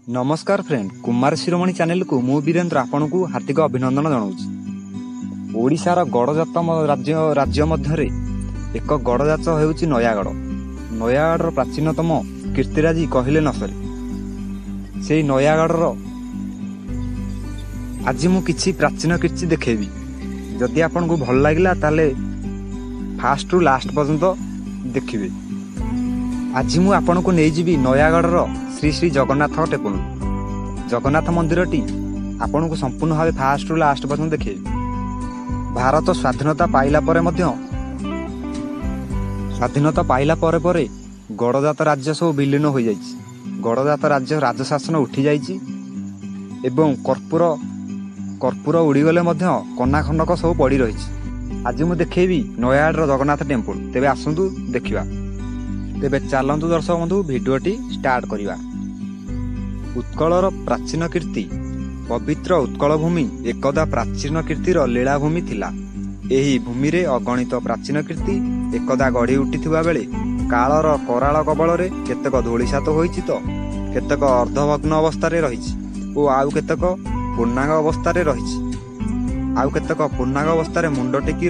ନମସ୍କାର ଫ୍ରେଣ୍ଡ, କୁମାର ଶିରୋମଣି ଚ୍ୟାନେଲକୁ ମୁଁ ବୀରେନ୍ଦ୍ର ଆପଣଙ୍କୁ ହାର୍ଦ୍ଦିକ ଅଭିନନ୍ଦନ ଜଣାଉଛି। ଓଡ଼ିଶାର ଗଡ଼ଜାତ ରାଜ୍ୟ ମଧ୍ୟରେ ଏକ ଗଡ଼ଜାତ ହେଉଛି ନୟାଗଡ଼। ନୟାଗଡ଼ର ପ୍ରାଚୀନତମ କୀର୍ତ୍ତିରାଜି କହିଲେ ନ ସରେ। ସେଇ ନୟାଗଡ଼ର ଆଜି ମୁଁ କିଛି ପ୍ରାଚୀନ କୀର୍ତ୍ତି ଦେଖେଇବି। ଯଦି ଆପଣଙ୍କୁ ଭଲ ଲାଗିଲା, ତାହେଲେ ଫାଷ୍ଟରୁ ଲାଷ୍ଟ ପର୍ଯ୍ୟନ୍ତ ଦେଖିବେ। ଆଜି ମୁଁ ଆପଣଙ୍କୁ ନେଇଯିବି ନୟାଗଡ଼ର ଶ୍ରୀ ଶ୍ରୀ ଜଗନ୍ନାଥ ଟେମ୍ପଲ। ଜଗନ୍ନାଥ ମନ୍ଦିରଟି ଆପଣଙ୍କୁ ସମ୍ପୂର୍ଣ୍ଣ ଭାବେ ଫାଷ୍ଟରୁ ଲାଷ୍ଟ ପର୍ଯ୍ୟନ୍ତ ଦେଖେଇବି। ଭାରତ ସ୍ୱାଧୀନତା ପାଇଲା ପରେ ମଧ୍ୟ, ସ୍ୱାଧୀନତା ପାଇଲା ପରେ ପରେ ଗଡ଼ଜାତ ରାଜ୍ୟ ସବୁ ବିଲୀନ ହୋଇଯାଇଛି। ଗଡ଼ଜାତ ରାଜ୍ୟ ରାଜଶାସନ ଉଠିଯାଇଛି ଏବଂ କର୍ପୂର ଉଡ଼ିଗଲେ ମଧ୍ୟ କନା ଖଣ୍ଡକ ସବୁ ପଡ଼ି ରହିଛି। ଆଜି ମୁଁ ଦେଖେଇବି ନୟାଗଡ଼ର ଜଗନ୍ନାଥ ଟେମ୍ପଲ। ତେବେ ଆସନ୍ତୁ ଦେଖିବା। ତେବେ ଚାଲନ୍ତୁ ଦର୍ଶକ ବନ୍ଧୁ, ଭିଡ଼ିଓଟି ଷ୍ଟାର୍ଟ କରିବା। ଉତ୍କଳର ପ୍ରାଚୀନ କୀର୍ତ୍ତି। ପବିତ୍ର ଉତ୍କଳ ଭୂମି ଏକଦା ପ୍ରାଚୀନ କୀର୍ତ୍ତିର ଲୀଳାଭୂମି ଥିଲା। ଏହି ଭୂମିରେ ଅଗଣିତ ପ୍ରାଚୀନ କୀର୍ତ୍ତି ଏକଦା ଗଢ଼ି ଉଠିଥିବା ବେଳେ କାଳର କରାଳ କବଳରେ କେତେକ ଧୂଳିସାତ ହୋଇଛି ତ କେତେକ ଅର୍ଦ୍ଧଭଗ୍ନ ଅବସ୍ଥାରେ ରହିଛି ଓ ଆଉ କେତେକ ପୂର୍ଣ୍ଣାଙ୍ଗ ଅବସ୍ଥାରେ ରହିଛି। ଆଉ କେତେକ ପୂର୍ଣ୍ଣାଙ୍ଗ ଅବସ୍ଥାରେ ମୁଣ୍ଡ ଟେକି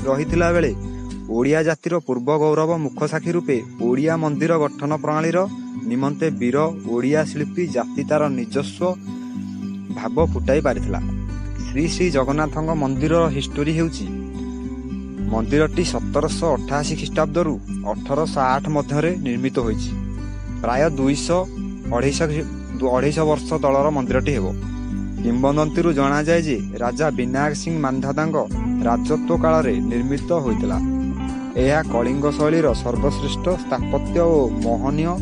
ରହିଥିଲା ବେଳେ ଓଡ଼ିଆ ଜାତିର ପୂର୍ବ ଗୌରବ ମୁଖସାକ୍ଷୀ ରୂପେ ଓଡ଼ିଆ ମନ୍ଦିର ଗଠନ ପ୍ରଣାଳୀର ନିମନ୍ତେ ବୀର ଓଡ଼ିଆ ଶିଳ୍ପୀ ଜାତି ତାର ନିଜସ୍ୱ ଭାବ ଫୁଟାଇ ପାରିଥିଲା। ଶ୍ରୀ ଶ୍ରୀ ଜଗନ୍ନାଥଙ୍କ ମନ୍ଦିରର ହିଷ୍ଟୋରୀ ହେଉଛି, ମନ୍ଦିରଟି 1788 ଖ୍ରୀଷ୍ଟାବ୍ଦରୁ 1808 ମଧ୍ୟରେ ନିର୍ମିତ ହୋଇଛି। ପ୍ରାୟ 200 250 ବର୍ଷ ତଳର ମନ୍ଦିରଟି ହେବ। କିମ୍ବଦନ୍ତୀରୁ ଜଣାଯାଏ ଯେ ରାଜା ବିନାୟକ ସିଂ ମାନ୍ଧାତାଙ୍କ ରାଜତ୍ୱ କାଳରେ ନିର୍ମିତ ହୋଇଥିଲା। ଏହା କଳିଙ୍ଗ ଶୈଳୀର ସର୍ବଶ୍ରେଷ୍ଠ ସ୍ଥାପତ୍ୟ ଓ ମହନୀୟ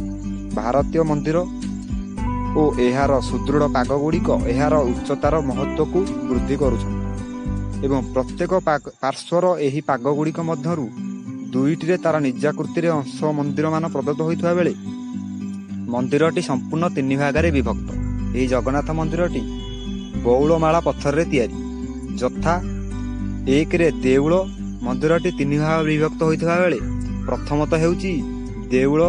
ଭାରତୀୟ ମନ୍ଦିର ଓ ଏହାର ସୁଦୃଢ଼ ପାଗଗୁଡ଼ିକ ଏହାର ଉଚ୍ଚତାର ମହତ୍ତ୍ୱକୁ ବୃଦ୍ଧି କରୁଛନ୍ତି ଏବଂ ପ୍ରତ୍ୟେକ ପାର୍ଶ୍ୱର ଏହି ପାଗଗୁଡ଼ିକ ମଧ୍ୟରୁ ଦୁଇଟିରେ ତାର ନିଜାକୃତିରେ ଅଂଶ ମନ୍ଦିରମାନ ପ୍ରଦତ୍ତ ହୋଇଥିବା ବେଳେ ମନ୍ଦିରଟି ସମ୍ପୂର୍ଣ୍ଣ ତିନି ଭାଗରେ ବିଭକ୍ତ। ଏହି ଜଗନ୍ନାଥ ମନ୍ଦିରଟି ବଉଳମାଳା ପଥରରେ ତିଆରି। ଯଥା ଏକରେ ଦେଉଳ। ମନ୍ଦିରଟି ତିନି ଭାଗ ବିଭକ୍ତ ହୋଇଥିବା ବେଳେ ପ୍ରଥମତଃ ହେଉଛି ଦେଉଳ,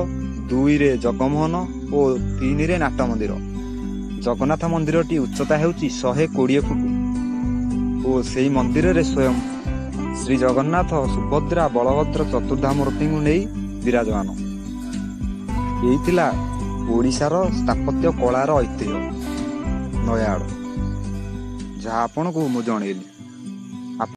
ଦୁଇରେ ଜଗମୋହନ ଓ ତିନିରେ ନାଟ ମନ୍ଦିର। ଜଗନ୍ନାଥ ମନ୍ଦିରଟି ଉଚ୍ଚତା ହେଉଛି 120 ଫୁଟ ଓ ସେଇ ମନ୍ଦିରରେ ସ୍ୱୟଂ ଶ୍ରୀ ଜଗନ୍ନାଥ, ସୁଭଦ୍ରା, ବଳଭଦ୍ର ଚତୁର୍ଦ୍ଧାମୂର୍ତ୍ତିଙ୍କୁ ନେଇ ବିରାଜମାନ। ଏଇ ଥିଲା ଓଡ଼ିଶାର ସ୍ଥାପତ୍ୟ କଳାର ଐତିହ୍ୟ ନୟାଗଡ଼, ଯାହା ଆପଣଙ୍କୁ ମୁଁ ଜଣେଇଲି।